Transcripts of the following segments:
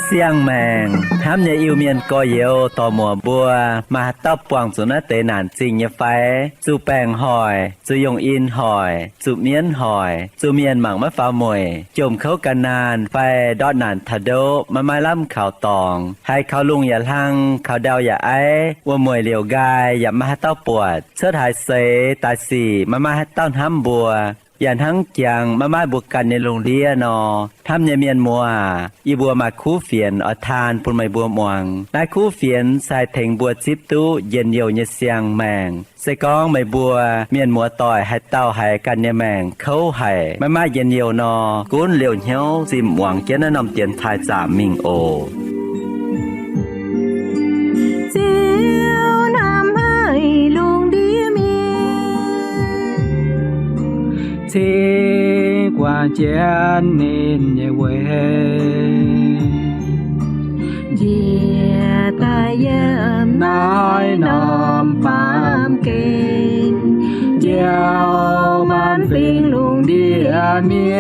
Siang-maengc hnamv nyei Iu-Mienh gorx-youz dorc-muoc mbuo, maaih haaix dauh buangh zuqc naaiv deix naanc zingh nyei fai? Zuqc baengc hoic, zuqc yungh in hoic, zuqc mienv hoic, zuqc mienh mangc maiv faaux mueic, jomc kouv gan naanh fai ndortv naanc taux ndoqv maiv maaih lamh kaux dorngx, haiz kaux lungh yaac hlang, kaux ndau yaac aiv, wuom-mueic liouc nqaai yaac maiv maaih haaix dauh buatc, cuotv haaix seix daaih sic maiv maaih haaix dauh hnamv mbuo, yaac hnangv jangx maiv maaih mbuo ganh nyei lungh ndiev nor, hnamv nyei mienh muoz aac, yie mbuo maaih kuv fienx oix taan bun meih mbuo muangx. Naaiv kuv fienx se haih tengx mbuo zipv duqv njien-youh nyei siang-maengc. Se gorngv meih mbuo mienh muoz-doic haaix dauh haiz ganh nyei maengc kouv haic, maiv maaih njien-youh nor, gunv liouh hnyouv zinh muangx jienv naaiv norm dienx taaih zaamc mingh oc. Ziouv hnamv haic lungh ndiev mienh, cingx guangc jienv ninh nyei weic, njiec daaih yiem naaiv norm baamh gen, njoux maanc fingx lungh ndiev mienh.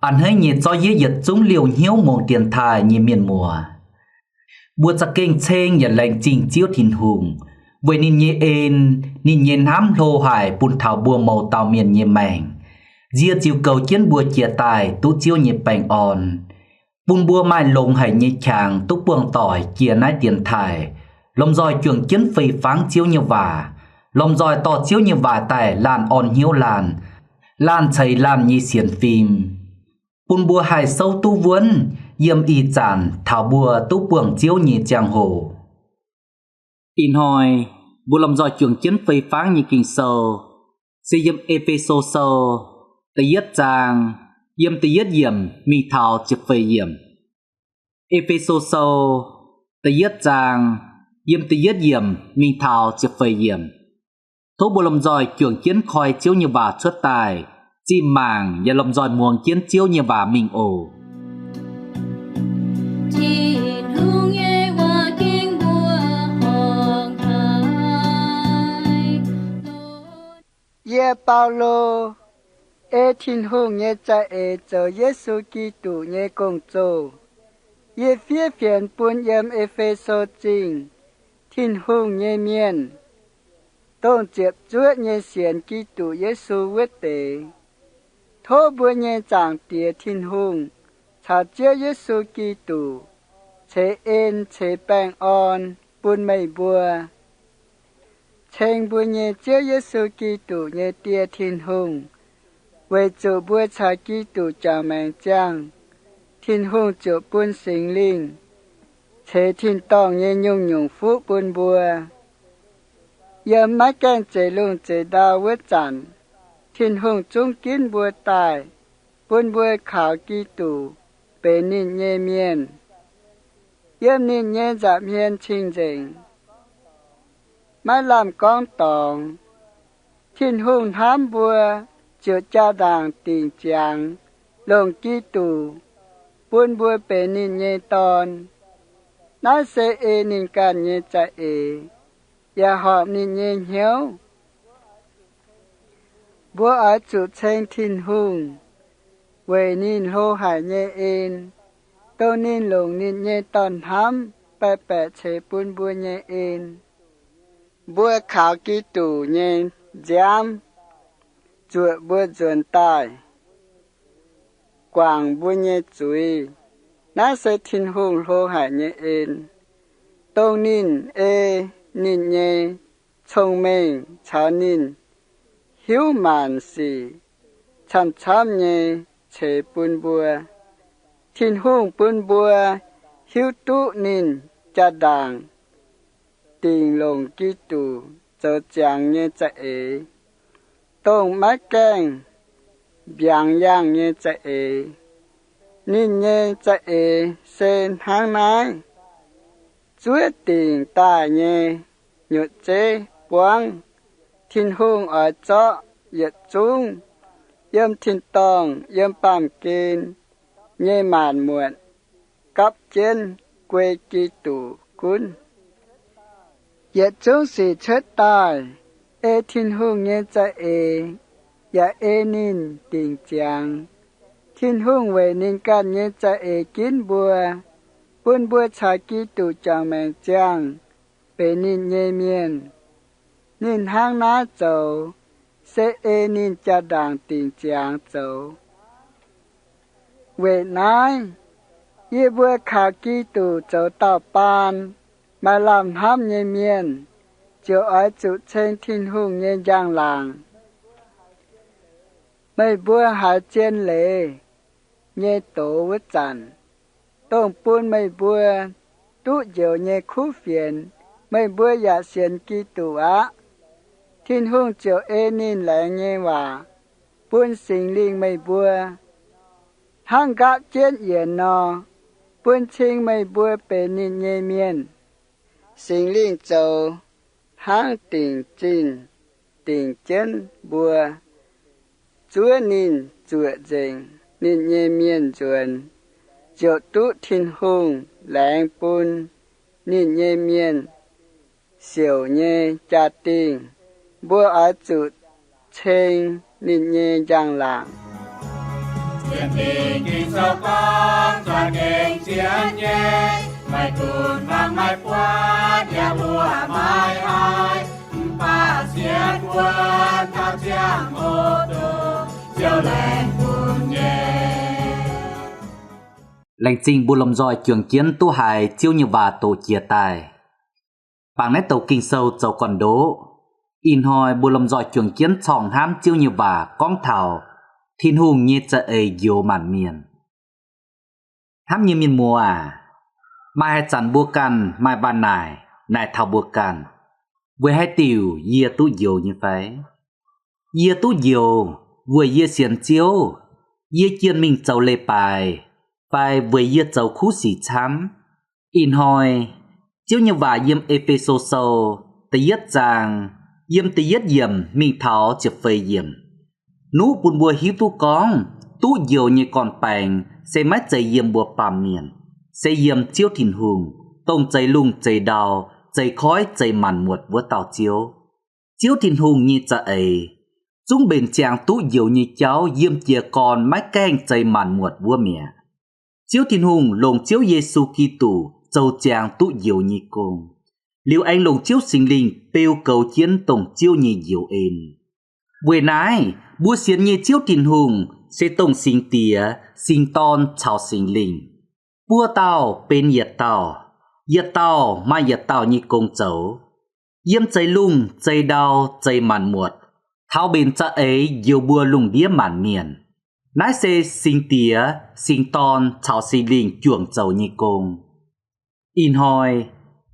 A'hneiv nyei zorqv yiev yietc zungv liouh hnyouv muangx dienx taaih nyei mienh muoz, mbuo za'gengh ceng yaac laengz zingh Ziouv Tin-Hungh weic ninh nyei en, ninh nyei hnamv hlo haic bun taux mbuo mouz dauh mienh nyei maengc, nzie ziux goux jienv mbuo jiex daaih duqv Ziouv nyei baengh orn, bun mbuo maaih longx haic nyei qangx duqv buangh doic jiex naaiv dienx taaih, lomh nzoih juangc jienv fei-fangv Ziouv nyei waac, lomh nzoih dorh Ziouv nyei waac daaih laanh orn hnyouv laanh, laanh ceix laanh nyei sienx fim, bun mbuo haih souv duqv wuonv yiem ih zanc taux mbuo duqv buangh Ziouv nyei ziangh hoc. Ih hnoi mbuo lomh nzoih juangc jienv fei-fangv nyei Ging-Sou se yiem E^fe^so Sou da'yietv zaang, yiem da'yietv yiemc mingh taux ziepc feix yiemc. E^fe^so Sou da'yietv zaang, yiem da'yietv yiemc mingh taux ziepc feix yiemc. Tov mbuo lomh nzoih juangc jienv koi Ziouv nyei waac cuotv daaih, zinh mangc yaac lomh nzoih muangx jienv Ziouv nyei waac mingh oc. Tin-Hungh nyei waac ging mbuo horngc haic. Yie, Baulo, ei Tin-Hungh nyei za'eix zoux Yesu Giduc nyei gong-zoh. Yie fiev fienx bun yiem E^fe^so Zingh Tin-Hungh nyei mienh, dongh ziepc zuoqv nyei sienx Giduc Yesu wuov deix. Tov mbuo nyei Zaangc Diex Tin-Hungh caux Ziouv Yesu Giduc ceix en ceix baengh orn bun meih mbuo. Ceng mbuo nyei Ziouv Yesu Giduc nyei Die Tin-Hungh, weic zuqc mbuo caux Giduc juangc maengc ziangh, Tin-Hungh ziouc bun Singx Lingh ceix tin-dorngh nyei nyungc-nyungc fuqv bun mbuo. Yiem maiv gaengh zeix lungh zeix ndau wuov zanc, Tin-Hungh zungv ginv mbuo daaih, bun mbuo kaux Giduc benx ninh nyei mienh. Yiem ninh nyei nza'hmien cing-nzengc, maiv lamh gorngv dorngx. Tin-Hungh hnamv mbuo, ziouc jaa-ndaangc dingc ziangx longc Giduc bun mbuo benx ninh nyei dorn. Naaiv se ei ninh ganh nyei za'eix, yaac horpc ninh nyei hnyouv. Mbuo oix zuqc ceng Tin-Hungh weic ninh hlo haic nyei en, dongh ninh longc ninh nyei Dorn-hnamv baeqc baeqc ceix bun mbuo nyei en. Mbuo kaux Giduc nyei nziaamv zuoqc mbuo nzuonx daaih, guangc mbuo nyei zuiz. Naaiv se Tin-Hungh hlo haic nyei en, dongh ninh ei ninh nyei cong-mengh caux ninh hiuv maanc sic camv-camv nyei ceix bun mbuo. Tin-Hungh bun mbuo hiuv duqv ninh jaa-ndaangc dingc longc Giduc zoux ziangx nyei za'eix, dongh maiv gaengh mbiaangx yangh nyei za'eix. Ninh nyei za'eix se hnangv naaiv: zuov dingc daaih nyei nyutc zeiv buangv, Tin-Hungh oix zorqv yietc zungv yiem tin-dorngh yiem baamh gen nyei maanc muotc gapv jienv guei Giduc gunv. Yietc zungv sic cuotv daaih ei Tin-Hungh nyei za'eix yaac ei ninh dingc ziangx. Tin-Hungh weic ninh ganh nyei za'eix ginv mbuo, bun mbuo caux Giduc juangc maengc ziangh benx ninh nyei mienh. Ninh hnangv naaiv zoux se ei ninh jaa-ndaangc dingc ziangx zoux. Weic naaiv, yie mbuo kaux Giduc zoux dauh baan, maaih lamh hnamv nyei mienh, ziouc oix zuqc ceng Tin-Hungh nyei njang-laangc. Meih mbuo haiz zien leiz nyei doz wuov zanc, dongh bun meih mbuo duqv njoux nyei kuv fienx, meih mbuo yaac sienx Giduc aqv. Tin-Hungh ziouc ei ninh laengz nyei waac bun Singx Lingh meih mbuo, hnangv nqaapv jienv yienx nor, bun cing meih mbuo benx ninh nyei mienh. Singx Lingh zoux hnangv dingc zinh dingc jienv mbuo, zuov ninh zuoqc nzengc ninh nyei mienh nzuonx, ziouc duqv Tin-Hungh laengz bun ninh nyei mienh siouc nyei jaa-dingh. Mbuo oix zuqc ceng ninh nyei njang-laangc. Laengz zingh mbuo lomh nzoih juangc jienv duqv haiz Ziouv nyei waac doqc jiex daaih. Bangc naaiv douc Ging-Sou zoux gorn-ndoqv. Ih hnoi mbuo lomh nzoih juangc jienv corngh hnamv Ziouv nyei waac gorngv taux Tin-Hungh nyei za'eix njoux maanc mienh. Hnamv nyei mienh muoz aac, maaih haaix zanc mbuo ganh maaih waac naaic, naaic taux mbuo ganh, weic haaix diuc yie duqv njoux nyei fai? Yie duqv njoux weic yie sienx Ziouv, yie jienh mingh zoux leiz-baaix, fai weic yie zoux kuv sic camv? Ih hnoi, Ziouv nyei waac yiem E^fe^so Sou da'yietv zaang, yiem da'yietv yiemc mingh taux ziepc feix yiemc, nuqv bun mbuo hiuv duqv gorngv duqv njoux nyei gorn-baengx se maiv zeiz yiem mbuo baamh mienh, se yiem Ziouv Tin-Hungh, dongh zeix lungh zeix ndau, zeix koiv zeix maanc muotc wuov dauh Ziouv. Ziouv Tin-Hungh nyei za'eix zungv mbenc ziangx duqv njoux nyei jauv yiem jiez gorn maiv gaengh zeix maanc muotc wuov mi'aqv. Ziouv Tin-Hungh longc Ziouv Yesu Giduc zoux ziangx duqv njoux nyei gong, liuz aengx longc Ziouv Singx Lingh beu goux jienv dongh Ziouv nyei njoux en. Weic naaiv, mbuo sienx nyei Ziouv Tin-Hungh se dongh Singx Diex, Singx Dorn caux Singx Lingh. Buo dauh benx yietc dauh, yietc dauh maaih yietc dauh nyei gong zoux, yiem zeix lungh zeix ndau zeix maanc muotc, taux mbenc za'eix njoux mbuo lungh ndiev maanc mienh. Naaiv se Singx Diex, Singx Dorn caux Singx Lingh juangc zoux nyei gong. Ih hnoi,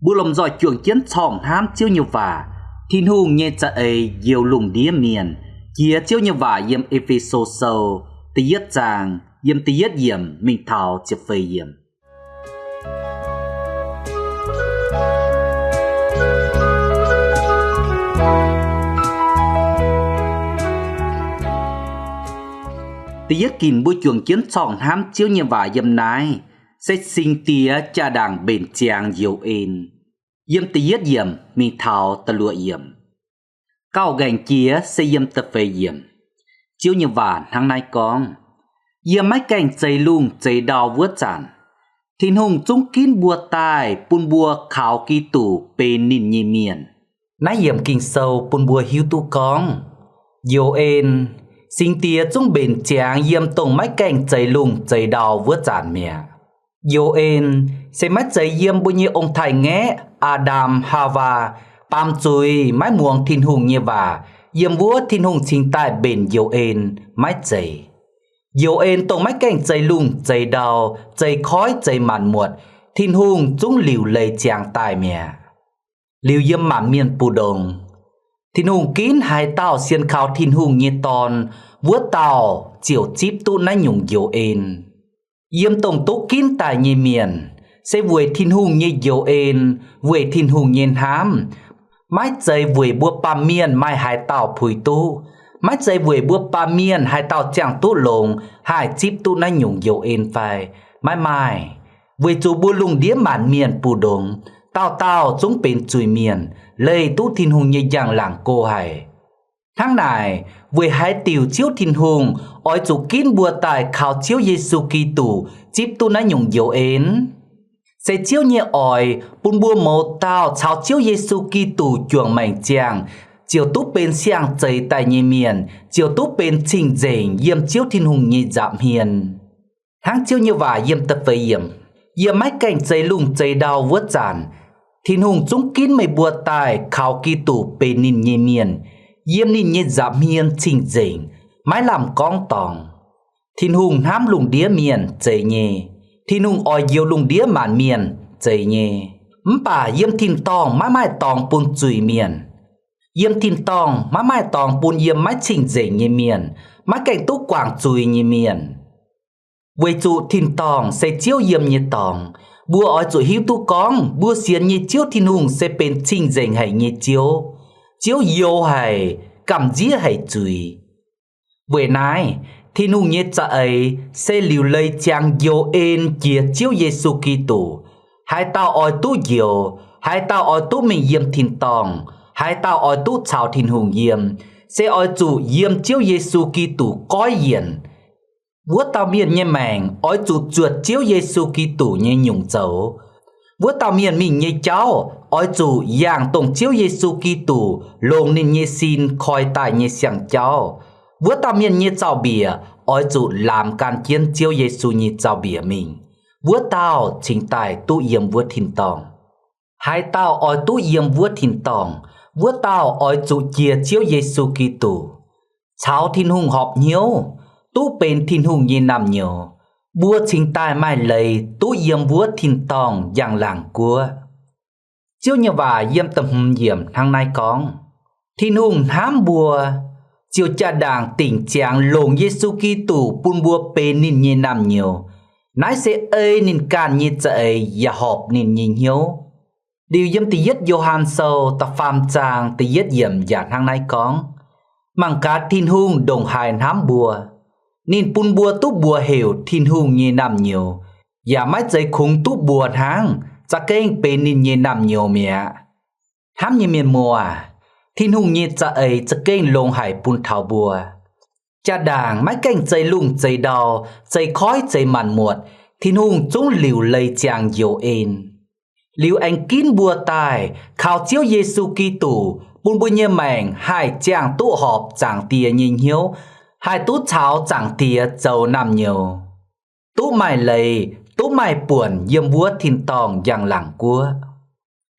mbuo lomh nzoih juangc jienv corngh hnamv Ziouv nyei waac, Tin-Hungh nyei za'eix njoux lungh ndiev mienh, jiex Ziouv nyei waac yiem E^fe^so Sou da'yietv zaang, yiem da'yietv yiemc mingh taux ziepc feix yiemc. Da'yietv ginc mbuo juangc jienv corngh hnamv Ziouv nyei waac yiem naaiv, se Singx Diex jaa-ndaangc mbenc ziangx njoux en, yiem da'yietv yiemc mingh taux da'luoqc yiemc. Gauh nqaengc jiex se yiem da'feix yiemc. Ziouv nyei waac hnangv naaiv gorngv, yiem maiv gaengh zeix lungh zeix ndau wuov zanc, Tin-Hungh zungv ginv mbuo daaih bun mbuo kaux Giduc benx ninh nyei mienh. Naaiv yiemc Ging-Sou bun mbuo hiuv duqv gorngv, njoux en, Singx Diex zungv mbenc ziangx yiem dongh maiv gaengh zeix lungh zeix ndau wuov zanc mi'aqv. Njoux en se maiv zeiz yiem mbuo nyei ong-taaix-ngaeqv, Aa^ndam, Haawaa, baamz zuiz maiv muangx Tin-Hungh nyei waac, yiem wuov Tin-Hungh cingx daaih mbenc njoux en, maiv zeiz. Njoux en dongh maiv gaengh zeix lungh zeix ndau, zeix koiv zeix maanc muotc, Tin-Hungh zungv liuc leiz ziangx daaih mi'aqv. Liuz yiem maanc mienh mbu'ndongx, Tin-Hungh ginv haaix dauh sienx kaux Tin-Hungh nyei Dorn, wuov dauh ziouc zipv duqv naaiv nyungc njoux en. Yiem dongh duqv ginv daaih nyei mienh, se weic Tin-Hungh nyei njoux en, weic Tin-Hungh nyei hnamv, Maiv zeiz weic mbuo baamh mienh maaih haaix dauh puix duqv. Maiv zeiz weic mbuo baamh mienh haaix dauh ziangh duqv longx haih zipv duqv naaiv nyungc njoux en fai? Maiv maaih. Weic zuqc mbuo lungh ndiev maanc mienh mbu'ndongx, dauh dauh zungv benx zuiz-mienh, leih duqv Tin-Hungh nyei njang-laangc go haic. Hnangv naaic, weic haaix diuc Ziouv Tin-Hungh oix zuqc ginv mbuo daaih kaux Ziouv Yesu Giduc zipv duqv naaiv nyungc njoux en? Se Ziouv nyei oix bun mbuo mouz dauh caux Ziouv Yesu Giduc juangc maengc ziangh, ziouc duqv benx siang-zeix daaih nyei mienh, ziouc duqv benx cing-nzengc yiem Ziouv Tin-Hungh nyei nza'hmien. Hnangv Ziouv nyei waac yiem da'feix yiemc, Yie maiv gaengh zeix lungh zeix ndau wuov zanc, Tin-Hungh zungv ginv meih mbuo daaih kaux Giduc benx ninh nyei mienh, yiem ninh nyei nza'hmien cing-nzengc, maiv lamh gorngv dorngx. Tin-Hungh hnamv lungh ndiev mienh zeiz nyei. Tin-Hungh oix njoux lungh ndiev maanc mienh zeiz nyei. Mv baac yiem tin-dorngh maiv maaih dorngx bun zuiz-mienh. Yiem tin-dorngh maiv maaih dorngx bun yiem maiv cing-nzengc nyei mienh, maiv gaengh duqv guangc zuiz nyei mienh. Weic zuqc tin-dorngh se Ziouv yiem nyei dorngx, mbuo oix zuqc hiuv duqv gorngv mbuo sienx nyei Ziouv Tin-Hungh se benx cing-nzengc haic nyei Ziouv. Ziouv youx haic, gamh nziev haic zuiz. Weic naaiv, Tin-Hungh nyei za'eix se liuc leiz ziangx njoux en jiex Ziouv Yesu Giduc. Haaix dauh oix duqv njoux, haaix dauh oix duqv mingh yiem tin-dorngh, haaix dauh oix duqv caux Tin-Hungh yiem, se oix zuqc yiem Ziouv Yesu Giduc goiv yienc. Wuov dauh mienh nyei maengc oix zuqc zuotc Ziouv Yesu Giduc nyei nyungc zoux. Wuov dauh mienh mingh nyei jauv oix zuqc yangh dongh Ziouv Yesu Giduc longc ninh nyei sin koi daaih nyei siang-jauv. Wuov dauh mienh nyei zaux-mbiec oix zuqc laamx gan jienv Ziouv Yesu nyei zaux-mbiec mingh. Wuov dauh cingx daaih duqv yiem wuov tin-dorngh. Haaix dauh oix duqv yiem wuov tin-dorngh, wuov dauh oix zuqc jiex Ziouv Yesu Giduc, caux Tin-Hungh horpc hnyouv, duqv benx Tin-Hungh nyei naamh nyouz. Mbuo cingx daaih maaih leiz duqv yiem wuov tin-dorngh njang-laangc guoqv. Ziouv nyei waac yiem da'hmz yiemc hnangv naaiv gorngv, Tin-Hungh hnamv mbuo, ziouc jaa-ndaangc dingc ziangx longc Yesu Giduc bun mbuo benx ninh nyei naamh nyouz. Naaiv se ei ninh ganh nyei za'eix yaac horpc ninh nyei hnyouv. Liuz yiem da'yietv Yo^han Sou da'faam zaang da'yietv yiemc yaac hnangv naaiv gorngv, mangc gaax Tin-Hungh ndongc haaix hnamv mbuo. Ninh bun mbuo duqv mbuox heuc Tin-Hungh nyei naamh nyouz, yaac maiv zeiz kungx duqv mbuox hnangv, za'gengh benx ninh nyei naamh nyouz mi'aqv. Hnamv nyei mienh muoz, Tin-Hungh nyei za'eix za'gengh longx haic bun taux mbuo. Jaa-ndaangc maiv gaengh zeix lungh zeix ndau, zeix koiv zeix maanc muotc, Tin-Hungh zungv liuc leiz ziangx njoux en. Liuz aengx ginv mbuo daaih kaux Ziouv Yesu Giduc, bun mbuo nyei maengc haih ziangh duqv horpc Zaangc Diex nyei hnyouv, haih duqv caux Zaangc Diex zoux naamh nyouz, duqv maaih leiz, duqv maaih buonc yiem wuov tin-dorngh njang-laangc guoqv.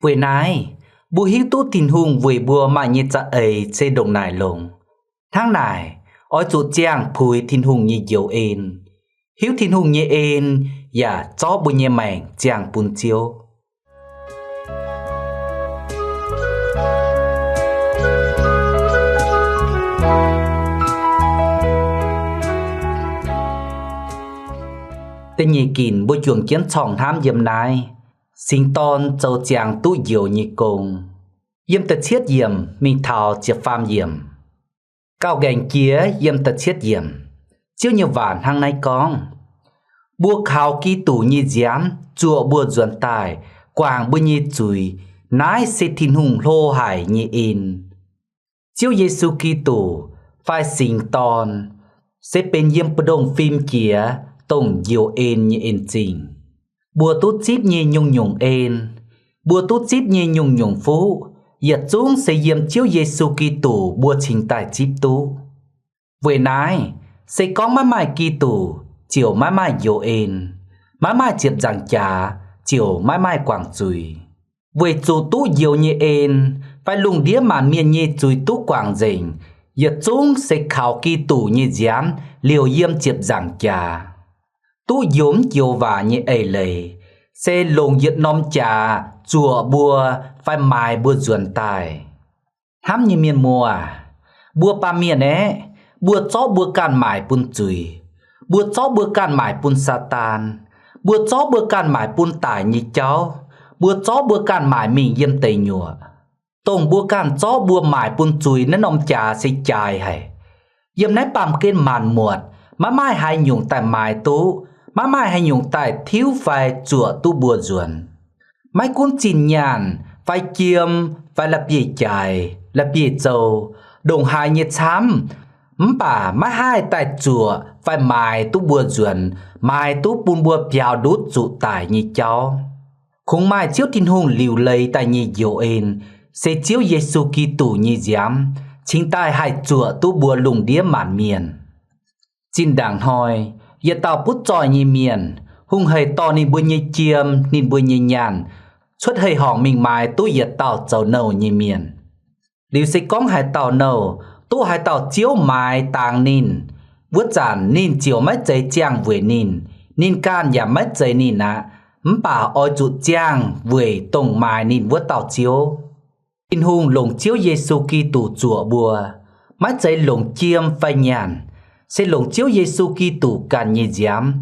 Weic naaiv, mbuo hiuv duqv Tin-Hungh weic mbuo maaih nyei za'eix se ndongc naaic longx. Hnangv naaic, oix zuqc ziangh puix Tin-Hungh nyei njoux en, hiuv Tin-Hungh nyei en, yaac zorqv mbuo nyei maengc ziangh bun Ziouv. Da'nyeic ginc mbuo juangc jienv corngh hnamv yiem naaiv, Singx Dorn zoux ziangx duqv njoux nyei gong. Yiem da'cietv yiemc mingh taux ziepc faam yiemc. Gauh ngaengc jiex yiem da'cietv yiemc, Ziouv nyei waac hnangv naaiv gorngv, mbuo kaux Giduc nyei nziaamv zuoqc mbuo nzuonx daaih, guangc mbuo nyei zuiz. Naaiv se Tin-Hungh hlo haic nyei en. Ziouv Yesu Giduc fai Singx Dorn se benx yiem mbu'ndongx fim jiex dongh njoux en nyei en-zingh. Mbuo duqv zipv nyei nyungc-nyungc en, mbuo duqv zipv nyei nyungc-nyungc fuqv, yietc zungv se yiem Ziouv Yesu Giduc mbuo cingx daaih zipv duqv. Weic naaiv, se gorngv maiv maaih Giduc, ziouc maiv maaih njoux en. Maiv maaih ziepc nzaangc jaax, ziouc maiv maaih guangc zuiz. Weic zuqc duqv njoux nyei en fai lungh ndiev maanc mienh nyei zuiz duqv guangc nzengc, yietc zungv se kaux Giduc nyei nziaamv liouc yiem ziepc nzaangc jaax. Duqv njoux mv joux waac nyei eix leiz se longc yietc norm jaax zuoqc mbuo fai maaiz mbuo nzuonx daaih. Hnamv nyei mienh muoz, mbuo baamh mienh aeqv, mbuo zorqv mbuo ganh maaic bun zuiz. Mbuo zorqv mbuo ganh maaic bun Saadaan. Mbuo zorqv mbuo ganh maaic bun daic nyei jauv. Mbuo zorqv mbuo ganh maaic mingh yiem deic nyuoqc. dongh mbuo ganh zorqv mbuo maaic bun zuiz naaiv norm jaax se jaaix haic. Yiem naaiv baamh gen maanc muotc, maiv maaih haaix nyungc daaih maaiz duqv, maiv maaih haaix nyungc daaih tiuv fai zuoqc duqv mbuo nzuonx. Maiv gunv zinh nyaanh fai jiem fai la'bieiv-jaaix, la'bieiv-zou, ndongc haaix nyei camv, mv baac maiv haih daaih zuoqc fai maaiz duqv mbuo nzuonx, maaiz duqv bun mbuo biaux ndutv zuqc daic nyei jauv. Kungx maaih Ziouv Tin-Hungh liuc leiz daaih nyei njoux en, se Ziouv Yesu Giduc nyei nziaamv, cingx daaih haih zuoqc duqv mbuo lungh ndiev maanc mienh. Zinh ndaangc hnoi, yietc dauh butv zoih nyei mienh, hungh hec dorh ninh mbuo nyei jiem, ninh mbuo nyei nyaanh, cuotv hec horngc mingh maaiz duqv yietc dauh zoux nouh nyei mienh. Liuz se gorngv haaix dauh nouh duqv haaix dauh ziouv maaiz dangx ninh, wuov zanc ninh ziouc maiv zeiz ziangh weic ninh, ninh ganh yaac maiv zeiz ninh aqv, mv baac oix zuqc ziangh weic dongh maaiz ninh wuov dauh ziouv. Tin-Hungh longc Ziouv Yesu Giduc zuoqc mbuo, maiv zeiz longc jiem fai nyaanh, se longc Ziouv Yesu Giduc ganh nyei nziaamv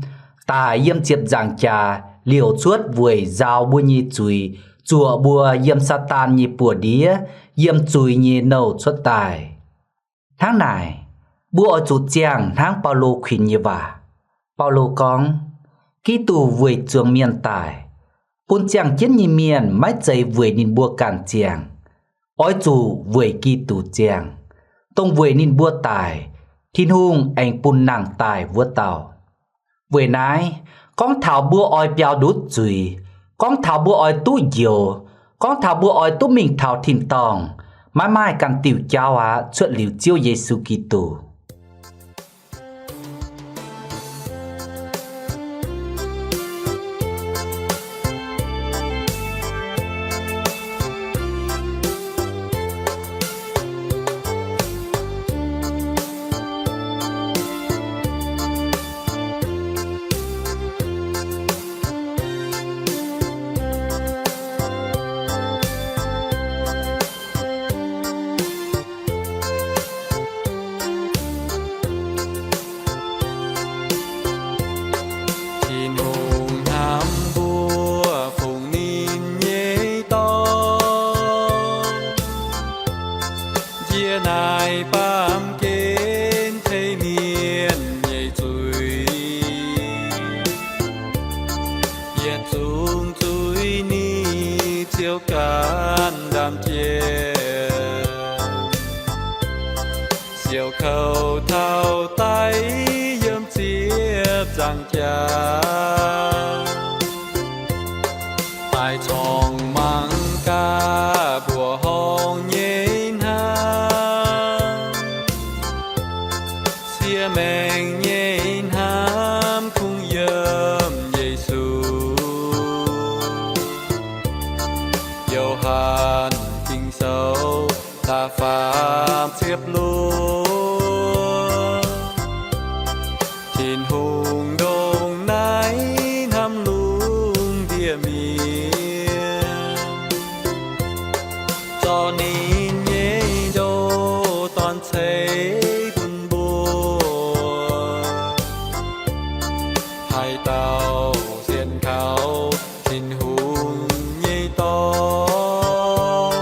daic yiem ziepc nzaangc jaax liouc cuotv weic nzaaux mbuo nyei zuiz, zuoqc mbuo yiem Saadaan nyei buoz-ndiev, yiem zuiz nyei nouh cuotv daaih. Hnangv naaic, mbuo oix zuqc ziangh hnangv Baulo kuinx nyei waac. Baulo gorngv, Giduc weic zuangx mienh daic, bun ziangh jienv nyei mienh maiv zeiz weic ninh mbuo ganh ziangh, oix zuqc weic Giduc ziangh, dongh weic ninh mbuo daic, Tin-Hungh aengx bun nangh daaih wuov dauh. Weic naaiv, gorngv taux mbuo oix biaux ndutv zuiz, gorngv taux mbuo oix duqv njoux, gorngv taux mbuo oix duqv mingh taux tin-dorngh, maiv maaih ganh diuh jauv aqv cuotv liuz Ziouv Yesu Giduc. Tin-Hungh hnamv mbuo fungx ninh nyei dorn, njiec naaic baamh gen tei mienh nyei zuiz. Yietc zungv zuiz ninh ziouc ganh ndaamv-jiex, siouc kouv taux daic yiem ziepc nzaangc jaax. Daaih corngh mangc gaax mbuoqc horngh nyei hnamv, siev maengc nyei hnamv kungx yiem Yesu. Yo^han Ging-Sou da'faam ziepc luoqc. Tin-Hungh ndongc naaiv hnamv lungh ndiev mienh, zorqv ninh nyei ndoh Dorn ceix bun mbuo. Haaix dauh sienx kaux Tin-Hungh nyei Dorn,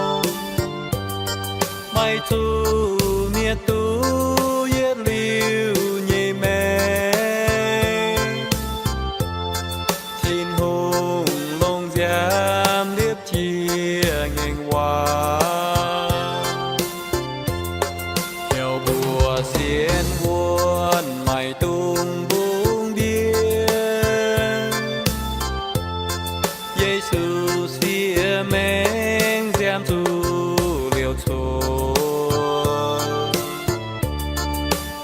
maiv zuqc mietc duqv yietc liuz nyei maengc. Tin-Hungh longc nziaamv liepc jiez ngaengc waac, heuc mbuo sienx wuonh maiv dungx mbungv mbienv. Yesu siev maengc nziaamv zuqc liouc cuotv,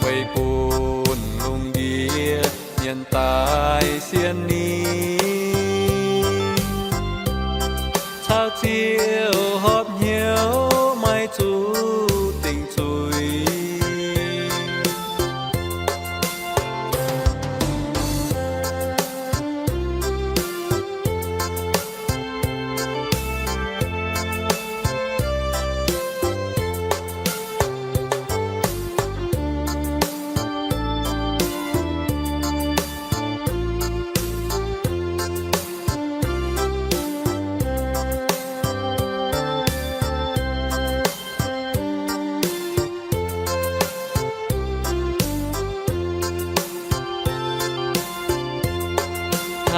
weic bun lungh ndiev mienh daaih sienx ninh, caux Ziouv horpc hnyouv maiv zuqc dingc zuiz.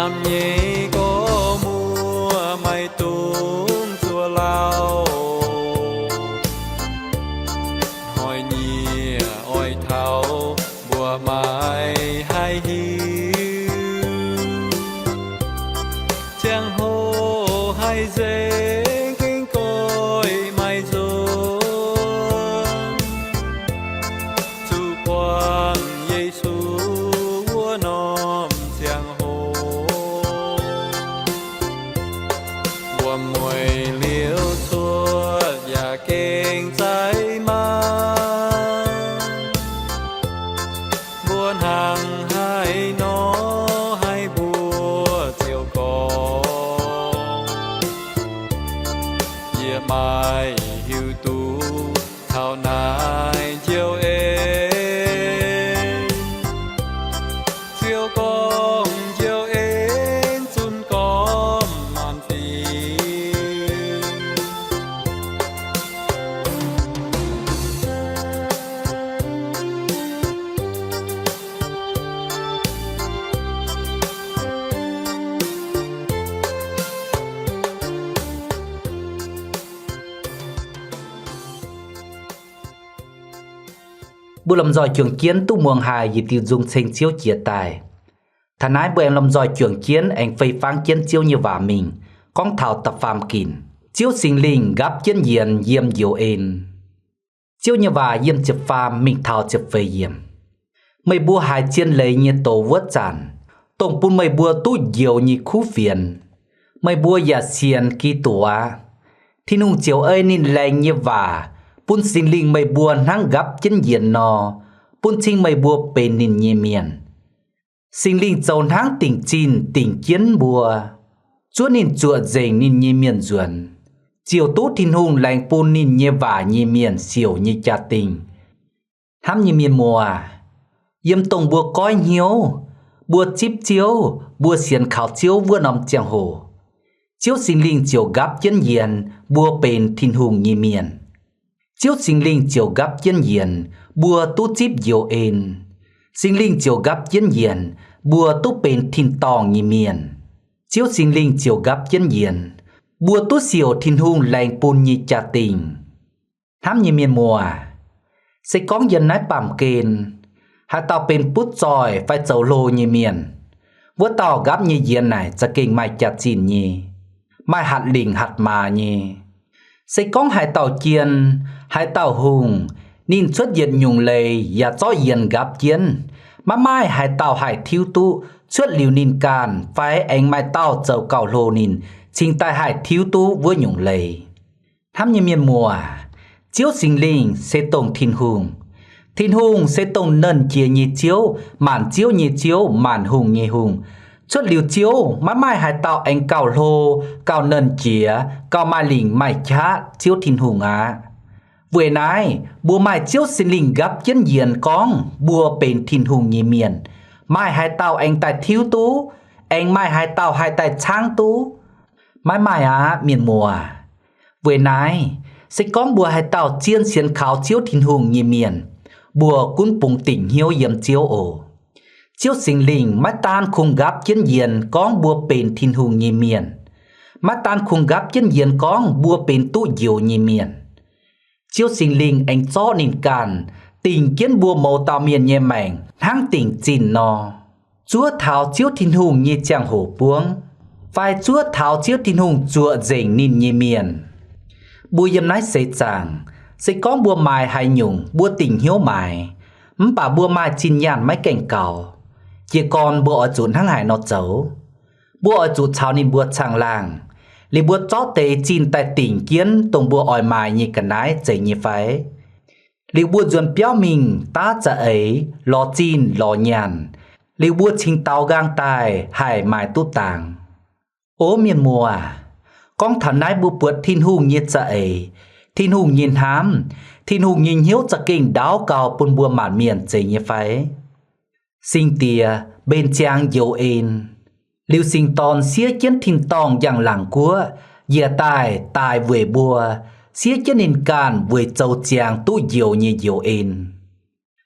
Naamh nyei gorx-muoz maiv dungx zuov lauh. Hnoi-nyieqc oix taux mbuo maiv haih hiuv. Ziangh hoc haih nzengc, gengh goiv maiv nzunc. Zuqc buangh Yesu wuov norm ziangh hoc, wuom-mueic liuz cuotv yaac gengh zaiv maah. Mbuo hnangv haaix nor haih mbuox Ziouv gorngv? Yie maiv hiuv duqv taux naaiv njoux en. Ziouv gorngv njoux en zunc gormx maanc fingx. Mbuo lomh nzoih juangc jienv duqv muangx haic yietc diuh nzung ceng Ziouv jiex daaih. Taux naaiv mbuo aengx lomh nzoih juangc jienv aengx fei fangv jienv Ziouv nyei waac mingh, gorngv taux da'faam ginc, Ziouv Singx Lingh nqapv jienv yienx yiem njoux en. Ziouv nyei waac yiem ziepc faam mingh taux ziepc feix yiemc. Meih mbuo haiz zien leiz nyei doz wuov zanc, dongh bun meih mbuo duqv njoux nyei kuv fienx, meih mbuo yaac sienx Giduc aqv. Tin-Hungh ziouc ei ninh laengz nyei waac bun Singx Lingh meih mbuo hnangv nqapv jienv yienx nor, bun cing meih mbuo benx ninh nyei mienh. Singx Lingh zoux hnangv dingc zinh dingc jienv mbuo, zuov ninh zuoqc nzengc ninh nyei mienh nzuonx, ziouc duqv Tin-Hungh laengz bun ninh nyei waac nyei mienh siouc nyei jaa-dingh. Hnamv nyei mienh muoz, yiem dongh mbuo goiv hnyouv, mbuo zipv Ziouv, mbuo sienx kaux Ziouv wuov norm ziangh hoc, Ziouv Singx Lingh ziouc nqaapv jienv yienx mbuo benx Tin-Hungh nyei mienh. Ziouv Singx Lingh ziouc nqaapv jienv yienx mbuo duqv zipv njoux en. Singx Lingh ziouc nqaapv jienv yienx mbuo duqv benx tin-dorngh nyei mienh. Ziouv Singx Lingh ziouc nqaapv jienv yienx mbuo duqv siouc Tin-Hungh laengz bun nyei jaa-dingh. Hnamv nyei mienh muoz, se gorngv yiem naaiv baamh gen haaix dauh benx butv zoih fai zoux hlo nyei mienh, wuov dauh nqaapv nyei yienx naaic za'gengh maaih jaax-zinh nyei, maaih hatc lingc hatc maaz nyei. Se gorngv haaix dauh jien, haaix dauh hungh, ninh cuotv yietc nyungc leiz yaac zorqv yienx nqaapv jienv, maiv maaih haaix dauh haih tiuv duqv cuotv liuz ninh ganh fai aengx maaih dauh zoux gauh hlo ninh cingx daaih haih tiuv duqv wuov nyungc leiz. Hnamv nyei mienh muoz, Ziouv Singx Lingh se dongh Tin-Hungh. Tin-Hungh se dongh Nernh Jiex nyei Ziouv, maanc ziouv nyei Ziouv, maanc hungh nyei Hungh. Cuotv liuz Ziouv, maiv maaih haaix dauh aengx gauh hlo, gauh nernh jiex, gauh maaih lingc maaih qaqv Ziouv Tin-Hungh aqv. Weic naaiv, mbuo maaih Ziouv Singx Lingh nqaapv jienv yienx gorngv mbuo benx Tin-Hungh nyei mienh, maaih haaix dauh aengx daaih tiuv duqv, aengx maaih haaix dauh haih daaih caangv duqv? Maiv maaih aqv, mienh muoz. Weic naaiv, se gorngv mbuo haaix dauh zien sienx kaux Ziouv Tin-Hungh nyei mienh, mbuo gunv bungx dingc hnyouv yiem Ziouv oc. Ziouv Singx Lingh maiv daan kungx nqaapv jienv yienx gorngv mbuo benx Tin-Hungh nyei mienh, maiv daan kungx nqaapv jienv yienx gorngv mbuo benx duqv njoux nyei mienh. Ziouv Singx Lingh aengx zorqv ninh ganh dingc jienv mbuo mouz dauh mienh nyei maengc hnangv dingc zinh nor, zuov taux Ziouv Tin-Hungh nyei ziangh hoc buangv, fai zuov taux Ziouv Tin-Hungh zuoqc nzengc ninh nyei mienh. Mbuo yiem naaiv seix zaangc, se gorngv mbuo maaiz haaix nyungc, mbuo dingc hnyouv maaiz, mv baac mbuo maaih zinh nyaanh maiv gaengh gaux, jiez gorn mbuo oix zuqc hnangv haaix nor zoux? Mbuo oix zuqc caux ninh mbuo caangh laangh, liuz mbuo zorqv deix zinh daaih dingc jienv dongh mbuo oix maaiz nyei ga'naaiv zeiz nyei fai? Liuz mbuo nzuonx biauv mingh daav za'eix, lorz zinh lorz nyaanh, liuz mbuo cingx daaux nqaang daaih haih maaiz duqv dangx. O mienh muoz, gorngv taux naaiv mbuo buatc Tin-Hungh nyei za'eix, Tin-Hungh nyei hnamv, Tin-Hungh nyei hnyouv za'gengh ndaauv gau bun mbuo maanc mienh zeiz nyei fai? Singx Diex mbenc ziangx njoux en, liuz Singx Dorn siev jienv tin-dorngh njang-laangc guoqv njiec daaih, daaih weic mbuo, siev jienv ninh ganh weic zoux ziangx duqv njoux nyei njoux en.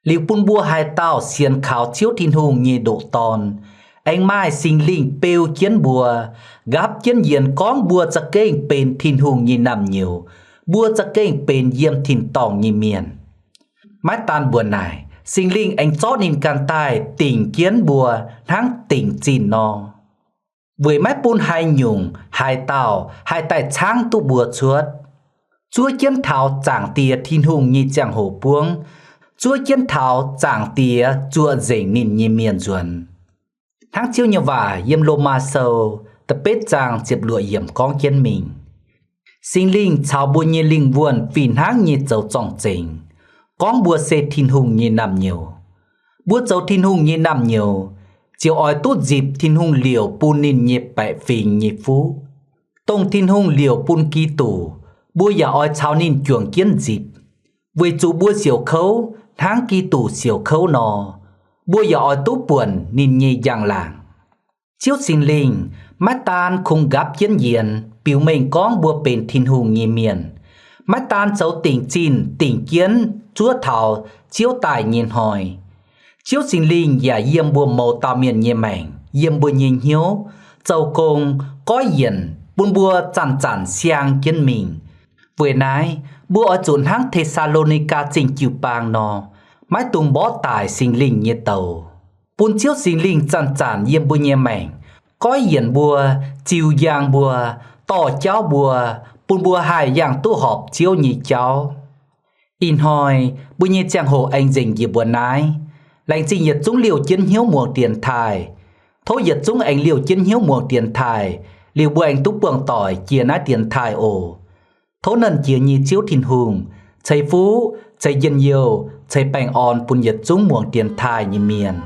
Liuz bun mbuo haaix dauh sienx kaux Ziouv Tin-Hungh nyei ndoqc Dorn, Aengx maaih Singx Lingh beu jienv mbuo, nqaapv jienv yienx gorngv mbuo za'gengh benx Tin-Hungh nyei naamh nyouz, mbuo za'gengh benx yiem tin-dorngh nyei mienh. Maiv daan mbuo naaic, Singx Lingh aengx zorqv ninh ganh daaih dingc jienv mbuo hnangv dingc zinh nor, weic maiv bun haaix nyungc, haaix dauh haih daaih caangv duqv mbuo cuotv. Zuov jienv taux Zaangc Diex Tin-Hungh nyei ziangh hoc buangv, zuov jienv taux Zaangc Diex zuoqc nzengc ninh nyei mienh nzuonx. Hnangv Ziouv nyei waac yiem Lomaa Sou da'betv zaang ziepc luoqc yiemc gorngv jienv mingh, Singx Lingh caux mbuo nyei lingh wuonh fih hnangv nyei zoux zorng-zengx, gorngv mbuo se Tin-Hungh nyei naamh nyouz. Mbuo zoux Tin-Hungh nyei naamh nyouz, ziouc oix duqv nzipc Tin-Hungh liouc bun ninh nyei baeqc fingx nyei fuqv. Dongh Tin-Hungh liouc bun Giduc, mbuo yaac oix caux ninh juangc jienv nzipc, weic zuqc mbuo siouc kouv hnangv Giduc siouc kouv nor, mbuo yaac oix duqv buonc ninh nyei njang-laangc. Ziouv Singx Lingh maiv daan kungx nqaapv jienv yienx biux mengh gorngv mbuo benx Tin-Hungh nyei mienh, maiv daan zoux dingc zinh dingc jienv zuov taux Ziouv daaih nyei hnoi, Ziouv Singx Lingh yaac yiem mbuo mouz dauh mienh nyei maengc, yiem mbuo nyei hnyouv, zoux gong, goiv yienc bun mbuo zanc-zanc siang jienv mingh. Weic naaiv, mbuo oix zuqc hnangv Te^saa^lo^ni^gaa Zingh jiu-baang nor, maiv dungx mborqv daic Singx Lingh nyei douz, bun Ziouv Singx Lingh zanc-zanc yiem mbuo nyei maengc, goiv yienc mbuo, ziux njang mbuo, dorh jauv mbuo, bun mbuo haih yangh duqv horpc Ziouv nyei jauv. Ih hnoi mbuo nyei ziangh hoc aengx nzengc njiec mbuo naaiv. Laengz zingh yietc zungv liouh jienv hnyouv muangx dienx taaih. Tov yietc zungv aengx liouh jienv hnyouv muangx dienx taaih, liuz mbuo aengx duqv buangh doic jiex naaiv dienx taaih oc. Tov Nernh Jiex nyei Ziouv Tin-Hungh ceix fuqv, ceix njien-youh, ceix baengh orn bun yietc zungv muangx dienx taaih nyei mienh.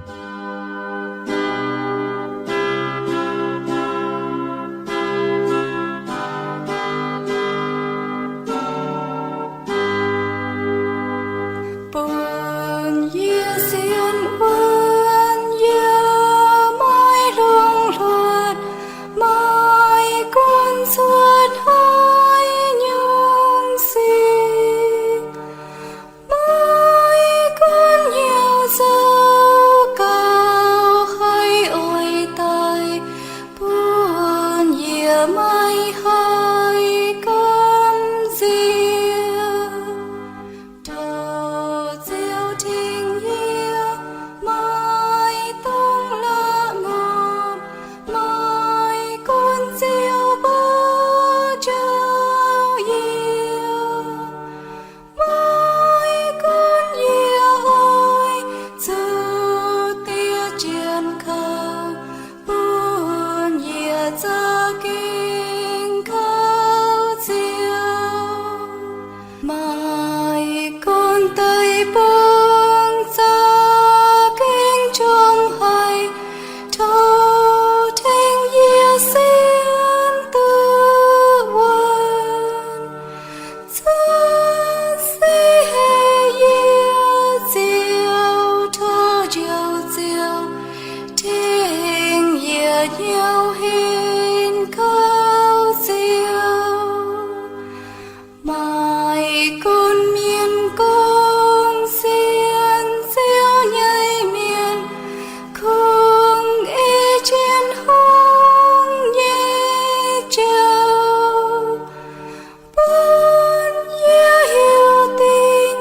Bun yie sienx wuonv, yie maiv longc hluotv, maiv gunv cuotv haaix nyungc sic, maiv gunv hnyouv zoux gauh haih oix daic, bun yie maiv haih gamh nziex. Tov Ziouv tengx yie, maiv dungx la'maah, maiv gunv Ziouv mbuox njoux yie, maiv gunv yie oix zuqc diex jienv kouv, bun yie za'gengh kouv Ziouv. Maiv gunv deic-bung za'gengh njongc haic, tov tengx yie sienx duqv wuonv. Cuotv seix haic yie Ziouv, tov njoux Ziouv, tengx yie hnyouv henv kouv Ziouv. Maaih gunv mienh gong sienx Ziouv nyei mienh, kungx ei jienv hungh nyei jauv, bun yie hiuv dingc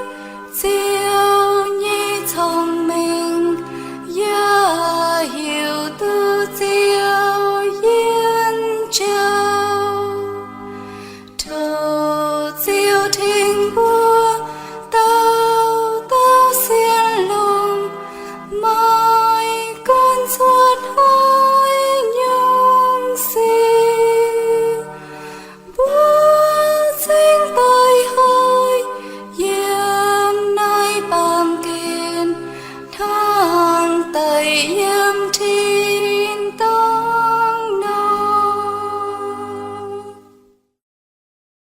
Ziouv nyei cong-mengh, yaac hiuv duqv Ziouv yiem jauv. Tov Ziouv tengx mbuo dauh dauh sienx longx, maiv gunv cuotv haaix nyungc sic, mbuo cingx doix hoic yiem naaiv baamh gen, hnangv deix yie